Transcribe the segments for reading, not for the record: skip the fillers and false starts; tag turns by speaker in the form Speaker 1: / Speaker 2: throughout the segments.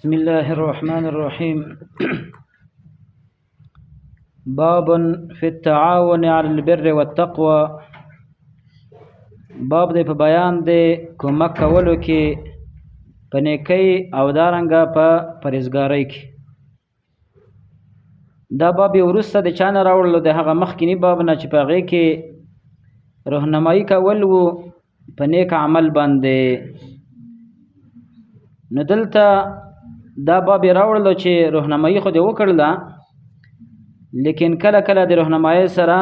Speaker 1: بسم الله الرحمن الرحيم. باب في التعاون على البر والتقوى. باب دی په بیان دی کومک کولو کې په نیکۍ او دارنګه په پرهیزګارۍ کې. دا باب یې وروسته د چا نه راوړلو، د هغه مخکیني باب نه چې په هغې کې رهنمایي کول وو په نیک عمل باندې. نو دلته دا باب یې راوړلو چې رهنمایي خو دې وکړله، لیکن کله کله د رهنمایۍ سره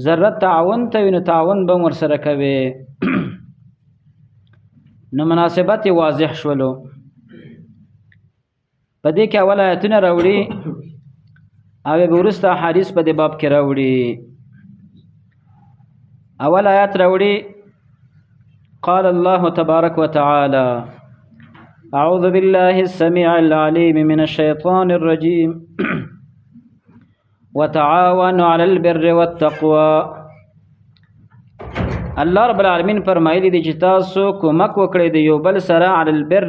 Speaker 1: ضرورت تعاون ته وي، نو تعاون به هم ورسره کوي. نو مناسبت یې واضح شولو. په دې کې اول آیتونه راوړي او بیا وروسته احادیث په دې باب کې راوړي. اول آیات راوړي، قال الله تبارك وتعالى: أعوذ بالله السميع العليم من الشيطان الرجيم، وتعاونوا على البر والتقوى. الله رب العالمین فرمایلی دی چې تاسو کومک وکړئ د یو بل سره علی البر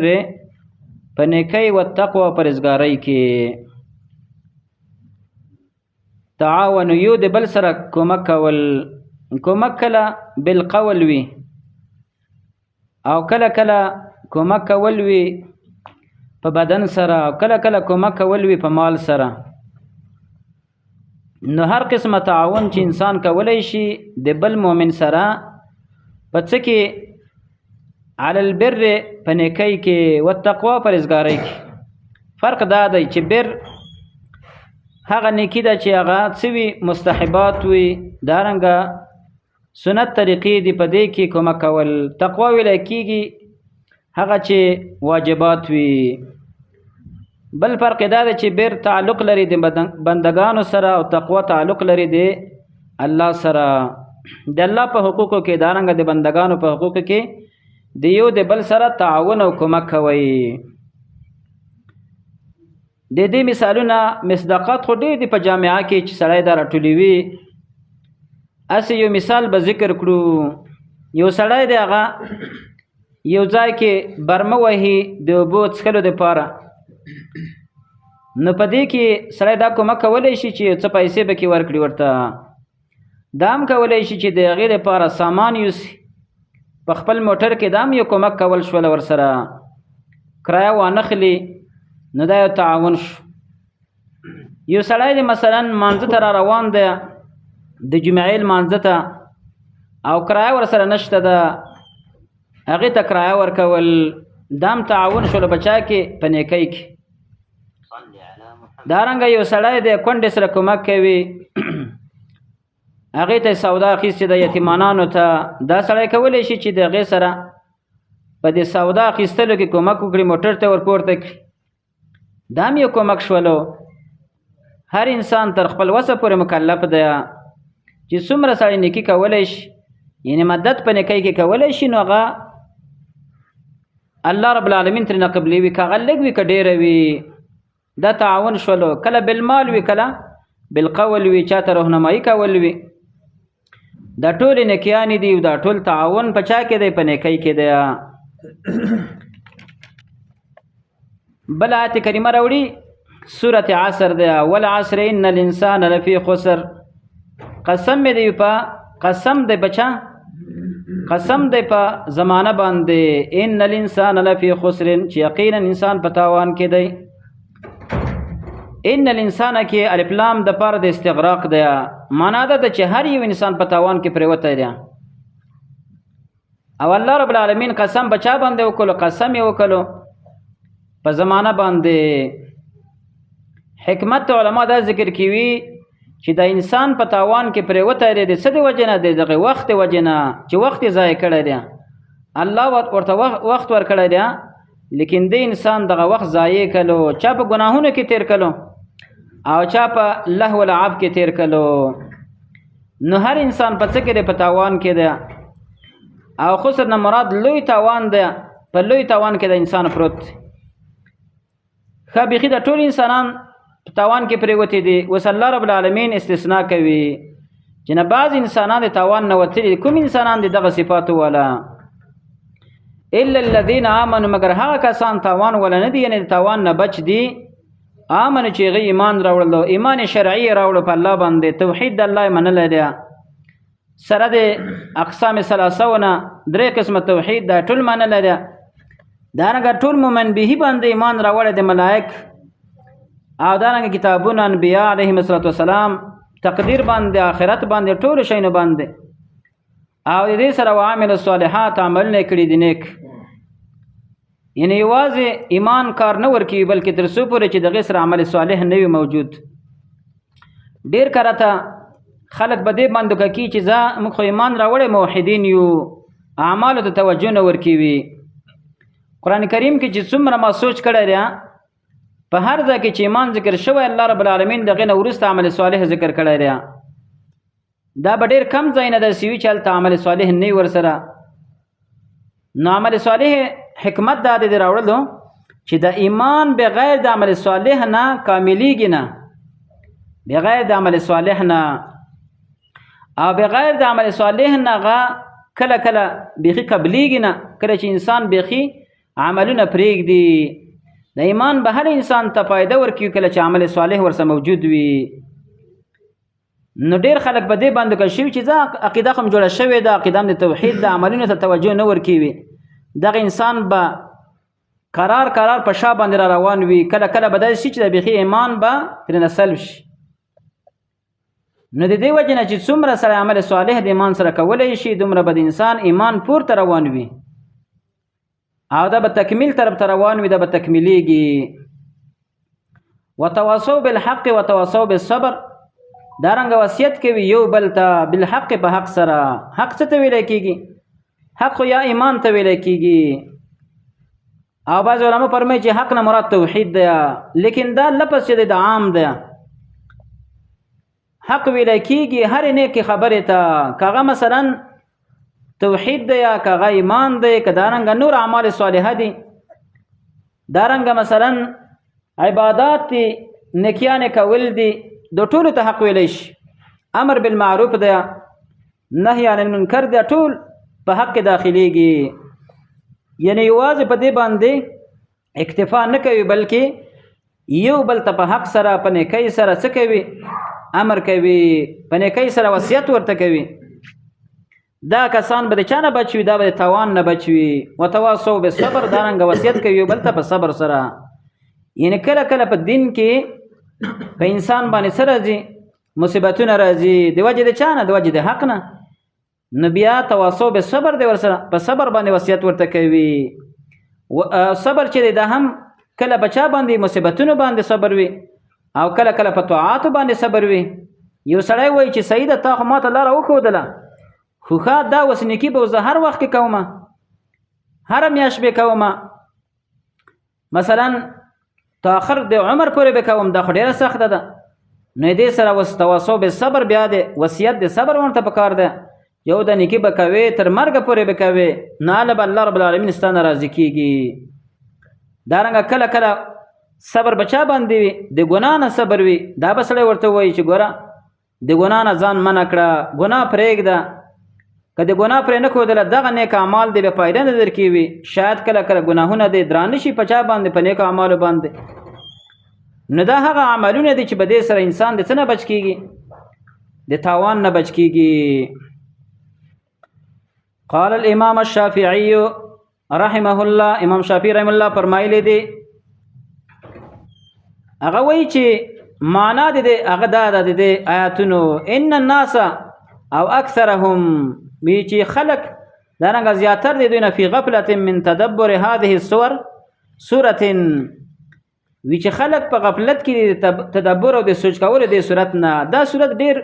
Speaker 1: په نیکۍ والتقوی پرهیزګارۍ کې. تعاونوا یو د بل سره کومک کول. کومک کله بالقول وي او کله کله کومک کول وي په بدن سره، او کله کله کومک کول وي په مال سره. نو هر قسمه تعاون چې انسان کولی شي د بل مؤمن سره په څه کې، علی البر په نیکۍ کې، والتقوا پرهیزګارۍ کې. فرق دا دی چې بر هغه نیکي ده چې هغه څه وي، مستحبات وي، دارنګه سنت طریقې دي، په دې کې کومک کول. تقوا ویلی کېږي هغه چې واجبات وي. بل فرق دا دی چې بر تعلق لري د بندگانو سره او تقوا تعلق لري د الله سره. د الله په حقوقو کې دارنګه د بندگانو په حقوقو کې د یو د بل سره تعاون او کومک کوي. د دې مثالونه مصداقات خو ډېر دي په جامعه کې چې سړی دا راټولوي. هسې یو مثال به ذکر کړو. یو سړی دی، هغه یو ځای کې برمه وهي د اوبو څښلو دپاره. نو په دې کې سړی دا کومک کولی شي چې څه پیسې به کې ورکړي ورته. دا هم کولی شي چې د هغې دپاره سامان یوسي په خپل موټر کې، دا هم یو کومک کول شول ورسره، کرایه وانخلي، نو دا یو تعاون شو. یو سړی دی مثلا مانځه ته را روان دی، د جمعې لمانځه ته، او کرایه ورسره نشته ده، هغې ته کرایه ورکول، دا هم تعاون شول په چا کې، په نیکۍ کې. دارنګه یو سړی دی کونډې سره کومک کوي، هغې ته سودا اخیستې ده یتیمانانو ته، دا سړی کولی شي چې د هغې سره په دې سودا اخیستلو کې کومک وکړي، موټر ته ورپورته کړي، دا هم یو کومک شولو. هر انسان تر خپل وسه پورې مکلف دی چې څومره سړی نیکي کولی شي، یعنې مدد په نیکۍ کې کولی شي، نو هغه الله رب العالمین ترېنه قبلوي، که هغه لږ وي که ډېره وي. دا تعاون شولو. کله بالمال وي، کله بالقول وي، چاته رهنمایي کول وي. دا ټولې نیکیانې دي او دا ټول تعاون په چا کې دی، په نیکۍ کې دی. بل آیت کریمه راوړي، سورة عصر دی، والعصر ان الانسان لفی خسر. قسم مې دی په قسم دی بچا، قسم دی په زمانه باندې، ان الانسان لفی خسر، چې یقینا انسان په تاوان کې دی. ان الانسان کې الف لام د پاره د استغراق دی، معنا دا ده چې هر یو انسان په تاوان کې پریوتی دی. او الله رب العالمین قسم بچا باندې وکړو، قسم یې وکړو په زمانه باندې. حکمت علما دا ذکر کوي چې دا انسان په تاوان کې پریوتی دی د څه د وجې نه، د دغه وخت د وجې نه چې وخت یې ضایع کړی دی. الله ورته وخت ورکړی دی، لیکن دې انسان دغه وخت ضایع کړو، چا په ګناهونو کې تیر کړو او چا په لهو لعب کې تیر کړو. نو هر انسان په څه کې دی، په تاوان کې دی. او خسر نه مراد لوی تاوان دی، په لوی تاوان کې د انسان پروت دی. ښه بیخي د ټول انسانان په تاوان کې پرېوتي دي. اوس الله رب العالمین استثنا کوي چې نه بعض انسانان د تاوان نه وتلي دي. کوم انسانان دي دغه صفاتو والا؟ الا الذين امنوا، مگر هغه کسان تاوان ولا نه دي، یعنی تاوان نه بچ دي، امنوا چې هغه ایمان راوړل، ایمان شرعي راوړل په الله باندې، توحید د الله منلی دی، سره د اقسام ثلاثه ونه درې قسمه توحید دا ټول منلی دی. دارنګه ټول مؤمن به باندې ایمان راوړی د ملائک او دارنګه کتابونه، انبیا علیهم الصلاة والسلام، تقدیر باندې، آخرت باندې، ټول شیانو باندې، او د دې سره وعمل الصالحات عملونه کړي دي نیک. یعنی یوازې ایمان کار نه ورکوي، بلکې تر څو پورې چې دغې سره عمل صالح نه وي موجود. ډېر کرته خلک به دې باندې کوي چې ځه موږ خو ایمان راوړی، موحدین یو، اعمالو ته توجه نه ورکوي. قرآن کریم کې چې څومره ما سوچ کړی دی، په هر ځای کې چې ایمان ذکر شوی، الله رب العالمین دغې نه وروسته عمل صالح ذکر کړی دی. دا به ډېر کم ځای نه داسې وي چې هلته عمل صالح نه وي ورسره. نو عمل صالح حکمت دا دی راوړلو چې د ایمان بغیر د عمل صالح نه کاملیږي نه، بغیر د عمل صالح نه، او بغیر د عمل صالح نه هغه کله کله بیخي قبلیږي نه، کله چې انسان بیخي عملونه پرېږدي. د ایمان به هر انسان ته فایده ورکوي کله چې عمل صالح ورسره موجود وي. نو ډېر خلک په دې باندې کړل شوي چې ځه عقیده خو هم جوړه شوې ده، عقیده هم د توحید ده، عملونو ته توجه نه ورکوي. دغه انسان به قرار قرار په شا باندې را روان وي، کله کله به داسې شي چې د بیخي ایمان به ترېنه سلب شي. نو د دې وجې نه چې څومره سره عمل صالح د ایمان سره کولی شي، دومره به د انسان ایمان پورته روان وي، او دا به تکمیل طرف ته روان وي، دا به تکمیلیږي. وتواصوا بالحق وتواصوا بالصبر، دا رنګه وصیت کوي یو بل ته بالحق په حق سره. حق څه ته ویلی کېږي؟ حق خو یا ایمان ته ویلی کېږي، او بعض علما فرمایي چې حق نه مراد توحید دی، لیکن دا لفظ چې دی دا عام دی. حق ویلی کېږي هرې نیکې خبرې ته، که هغه مثلا توحید دی، که هغه ایمان دی، که دا رنګه نور اعمال صالحه دي، دا رنګه مثلا عبادات دي، نیکیانې کول دي، د ټولو ته حق ویلی شي. امر بالمعروف دی، نهی عن المنکر دی، ټول په حق کې داخلیږي. یعنی یوازې په دې باندې اکتفا نه کوي، بلکې یو بل ته په حق سره، په نیکۍ سره څه کوي؟ امر کوي، په نیکۍ سره وصیت ورته کوي. دا کسان به د چا نه بچ وي؟ دا به د تاوان نه بچ وي. وتواصوا بالصبر، دا رنګه وصیت کوي یو بل ته په صبر سره. یعنی کله کله په دین کې په انسان باندې څه راځي؟ مصیبتونه راځي، د وجې د چا نه؟ د وجې د حق نه. نو بیا تواصوا بالصبر دی ورسره، په صبر باندې وصیت ورته کوي. صبر چې دی دا هم کله په چا باندې مصیبتونو باندې صبر وي، او کله کله په طاعاتو باندې صبر وي. یو سړی وایي چې صحیح ده، تا خو ماته لاره وښودله، خو ښه دا اوس نیکي به زه هر وخت کې کومه، هره میاشت به کومه، مثلا تا آخر د عمر پورې به کوم، دا خو ډېره سخته ده. نو دې سره اوس تواصوا بالصبر بیا دی وصیت د صبر ورته پکار دی. یو د نیکي به کوې، تر مرګه پورې به کوې، نو هله به الله رب العالمین ستا نه راضي کېږي. دارنګه کله کله صبر به چا باندې وي؟ د ګناه نه صبر وي. دا به سړی ورته ووایي چې ګوره د ګناه نه ځان منع کړه، ګناه پرېږده، که د ګناه پرې نه ښودله دغه نیک اعمال دې بې فایده نه درکوي. شاید کله کله ګناهونه دې درانه شي په چا باندې؟ په نیکو اعمالو باندې. نو دا هغه عملونه دي چې په دې سره انسان د څه نه بچ کېږي؟ د تاوان نه بچ کېږي. قال الامام الشافعي رحمه الله، امام شافعي رحمه الله فرمایلی دی، هغه وایي چې معنا د دې هغه دا ده د دې آیاتونو، ان الناس او اکثرهم، وی چې خلک دارنګه زیاتر د دوی نه فی غفلة من تدبر هذه السور سورة، وی چې خلک په غفلت کې دي د تدبر او د سوچ کولو د صورت نه. دا صورت ډیر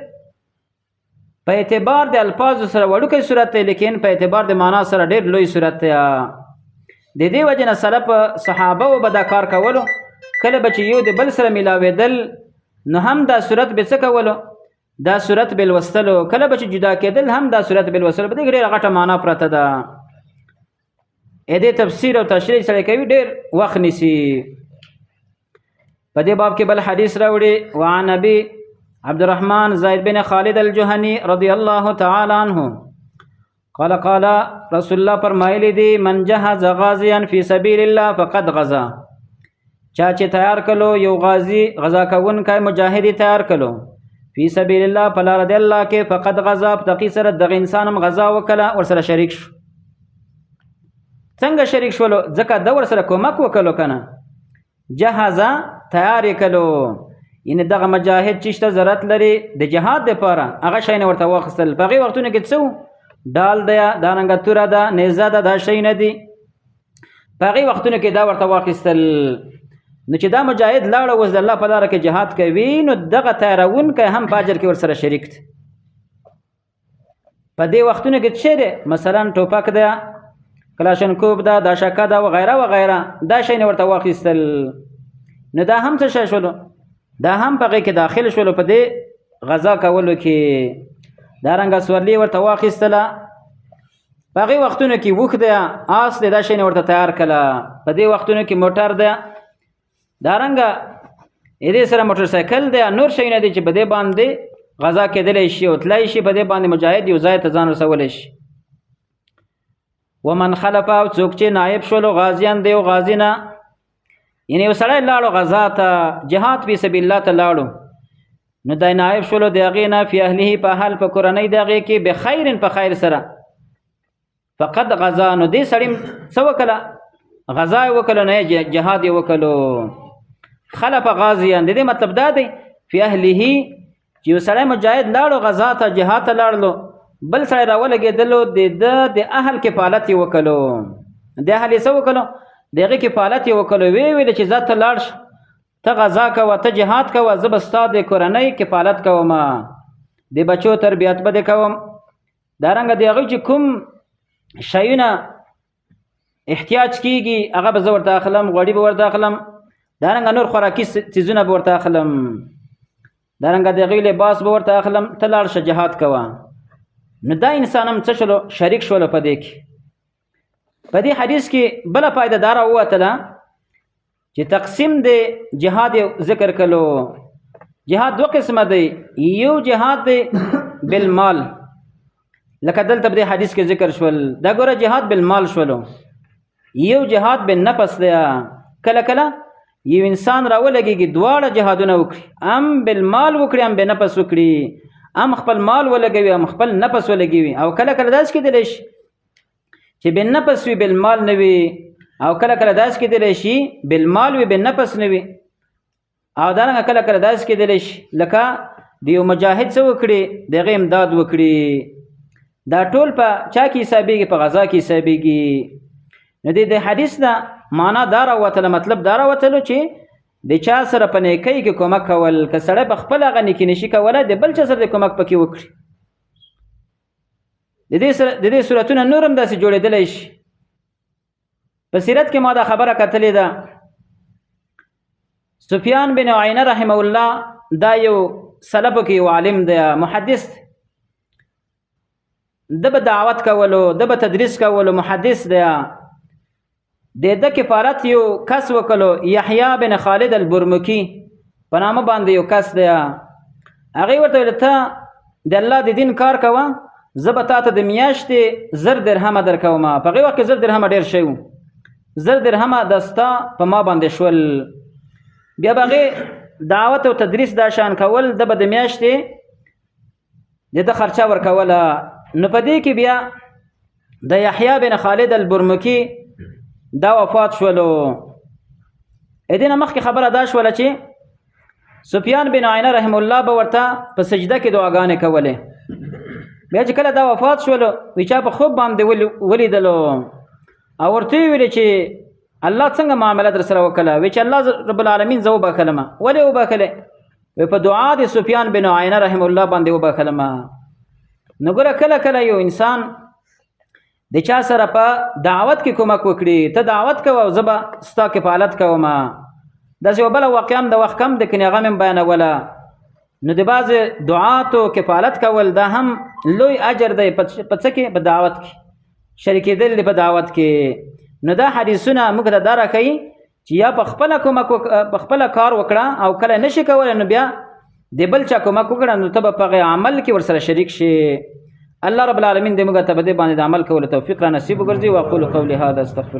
Speaker 1: په اعتبار د الفاظو سره وړوکی صورت دی، لیکن په اعتبار د معنا سره ډیر لوی صورت دی. د دې وجې نه سلف صحابه و به دا کار کولو، کله به چې یو د بل سره میلاوېدل نو هم دا صورت به څه کولو؟ دا صورت به لوستلو. کله به چې جدا کېدل هم دا صورت به لوستلو. په دې کې ډېره غټه معنا پرته ده. دې تفسیر او تشریح سره کوي ډېر وخت نیسي. په دې باب کې بل حدیث راوړي، وعن ابي عبد الرحمن زید بن خالد الجهني رضی الله تعالی عنه قال قال رسول الله فرمایلی دی، من جهز غازیا فی سبیل الله فقد غزا. چا چې تیار کلو یو غازی، غزا کوونکی مجاهد تیار کلو فی سبیل الله په لاره د الله کې، فقد غزا، په دقیق سره دغه انسان هم غزا وکړه، ورسره شریک شو. څنګه شریک شولو؟ ځکه د ورسره کومک وکړو کنه، جهازه تیار یې کلو، یعنې دغه مجاهد چې شته ضرورت لري د جهاد دپاره، هغه شیونه ورته واخیستل. په هغې وختونو کې څه وو؟ ډال دی، دارنګه توره ده، نیزه ده، دا شیونه دي. په هغې وختونو کې دا ورته واخیستل. نو چې دا مجاهد لاړه اوس د الله په لاره کې جهاد کوي، نو دغه تیارونکی هم په اجر کې ورسره شریک دی. په دې وختونو کې څه دی؟ مثلا ټوپک دی، کلاشنکوب ده، دا شکه ده، وغیره وغیره، دا شیونه ورته واخیستل. نو دا هم څه شی شولو؟ دا هم په هغې کې داخل شولو په دې غذا کولو کې. دارنګه سورلي ورته واخیستله. په هغې وختونو کې اوښ دی، آس دی، دا شیونه ورته تیار کړه. په دې وختونو کې موټر دی، دارنګه دې سره موټر سایکل دی، نور شیونه دي چې په دې باندې غذا کېدلی شي او تلای شي، په دې باندې مجاهد یو ځای ته ځان رسولی شي. ومن خلف، او څوک چې نایب شولو غازیان دی او غازي نه، یعنې یو سړی لاړو غذا ته، جهاد فی سبیل الله ته لاړو، نو دی نایب شولو د هغې نه فی اهله، په اهل په کورنۍ د هغې کې، بخیر په خیر سره، فقد غذا. نو دې سړي څه وکړه؟ غذا یې وکړه، نه جهاد یې وکړو. خلف غازیان، د دې مطلب دا دی فی اهله چې یو سړی مجاهد لاړو غذا ته، جهاد ته لاړلو، بل سړی راولګېدلو، د ده د اهل کفالت یې وکړو. د اهل یې څه وکړو؟ د هغې کفالت یې وکړو، ویې ویل چې ځه ته لاړ شه، ته غذا کوه، ته جهاد کوه، زه به ستا د کورنۍ کفالت کوم، د بچو تربیت به دې کوم. دارنګه د هغوی چې کوم شیونه احتیاج کیږي هغه به زه ورته اخلم، غوړي به ورته اخلم، دارنګه نور خوراکي څیزونه به ورته اخلم، دارنګه د هغوی لباس به ورته اخلم، ته لاړ شه جهاد کوه. نو دا انسان هم څه شولو؟ شریک شولو په دې کې. په دې حدیث کې بله فایده دا راووتله چې تقسیم دی جهاد ذکر کړو. جهاد دوه قسمه دی، یو جهاد دی بالمال، لکه دلته په دې حدیث کې ذکر شول، دا ګوره جهاد بالمال شولو. یو جهاد بالنفس دی، کله کله یو انسان راولګېږي دواړه جهادونه وکړي، هم بالمال وکړي هم بالنفس وکړي، هم خپل مال ولګوي هم خپل نفس ولګوي. او کله کله داسې کېدلی شي چې بالنفس وي بالمال نه وي، او کله کله داسې کېدلی شي بالمال وي بالنفس نه وي. او دارنګه کله کله داسې کېدلی شي لکه د یو مجاهد څه وکړي، د هغې امداد وکړي. دا ټول په چا کې حسابېږي؟ په غذا کې حسابېږي. نو د حدیث نه معنا دا راوتله، مطلب دا راوتلو چې د چا سره په نیکۍ کې کومک کول، که سړی په خپله هغه نیکي نشي کولی، د بل چا سره د کومک پکې وکړي. د دې صورتونه نور هم داسې جوړېدلی شي. په سیرت کې ما دا خبره کتلې ده، سفیان بن عینه رحمه الله دا یو سلفو کې یو عالم دی، محدث دی، ده به دعوت کولو، ده به تدریس کولو، محدث دی. د ده کفالت یو کس وکړو، یحیی بن خالد البرمکی په نامه باندې یو کس دی. هغې ورته ویل ته د الله د دین کار کوه، زه به تا ته د میاشتې 1000 درهمه درکوم. په هغې وخت کې 1000 درهمه ډېر شی و، 1000 درهمه د ستا په ما باندې شول. بیا به هغې دعوت او تدریس دا شان کول، ده به د میاشتې د ده خرچه ورکوله. نو په دې کې بیا د یحیی بن خالد البرمکی دا وفات شولو. دې نه مخکې خبره دا شوله چې سفیان بن عینه رحم الله به ورته په سجده کې دعاګانې کولې. بیا چې کله دا وفات شولو، وی چا په خوب باندې ولیدلو او ورته یې ویلې چې الله څنګه معامله در سره وکړه؟ وی چې الله رب العالمین زه وبخښلم. ولې وبخښلې؟ وی په دعا د سفیان بن عینه رحم الله باندې وبخښلم. نو ګوره کله کله یو انسان د چا سره په دعوت کې کومک وکړي، ته دعوت کوه او زه به ستا کفالت کوم. داسې یوه بله واقعه هم د وخت کم دی، کنې هغه مې هم بیانوله. نو د بعضې دعاتو کفالت کول دا هم لوی اجر دی. په څه کې؟ په دعوت کې شریکېدل دی، په دعوت کې. نو دا حدیثونه موږ ته دا راښیي چې یا په خپله کومک په خپله کار وکړه، او کله نشي کولی نو بیا د بل چا کومک وکړه، نو ته به په هغې عمل کې ورسره شریک شې. الله رب العالمین دې موږ ته په دې باندې د عمل کولو توفیق را نصیب وګرځي. واقول قولي هذا استغفر.